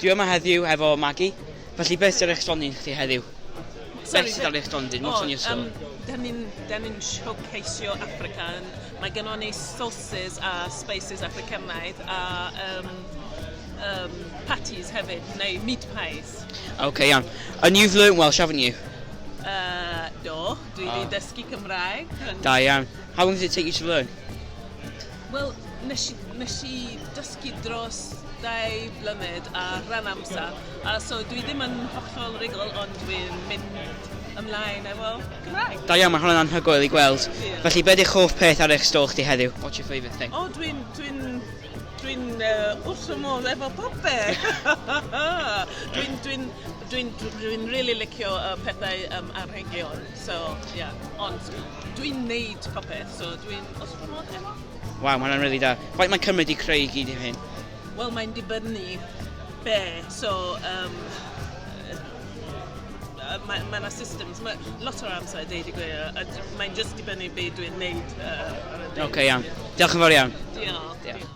Dwi yma heddiw efo Maggie. Felly beth sydd ar eich stondin chdi heddiw? Sorry, Beth sydd ar eich stondin? What's on your stall? Da ni'n da ni showcaseio Africa. Mae gennon ni sauces a spices Africanaidd a patties hefyd, neu meat pies. OK, iawn. And you've learnt Welsh, haven't you? Do, dwi wedi dysgu Cymraeg. Da iawn. How long did it take you to learn? Wel, nes i dysgu dros 2 blynedd a rhan amser. A so dwi ddim yn hollol rhugl, ond dwi'n mynd ymlaen efo Cymraeg. Da iawn, mae hwnna'n anhygoel i gweld. Diolch. Felly, be di'ch hoff peth ar eich stôl chdi heddiw? What's your favourite thing? O, dwi'n wrth fy modd efo popeth. Dwi'n really licio pethau anrhegion, so, yeah. Ond dwi'n neud popeth, so dwi'n wrth fy modd efo. Waw, mae hwnna'n really da. Faint mae'n cymryd i creu i gyd i hyn? Wel, mae'n dibynnu be, so, mae yna systems, mae lot o'r amser, deud y gwir, a mae'n just dibynnu be dwi'n neud ar y dydd. OK, iawn. Diolch yn fawr iawn. Diolch. Diolch.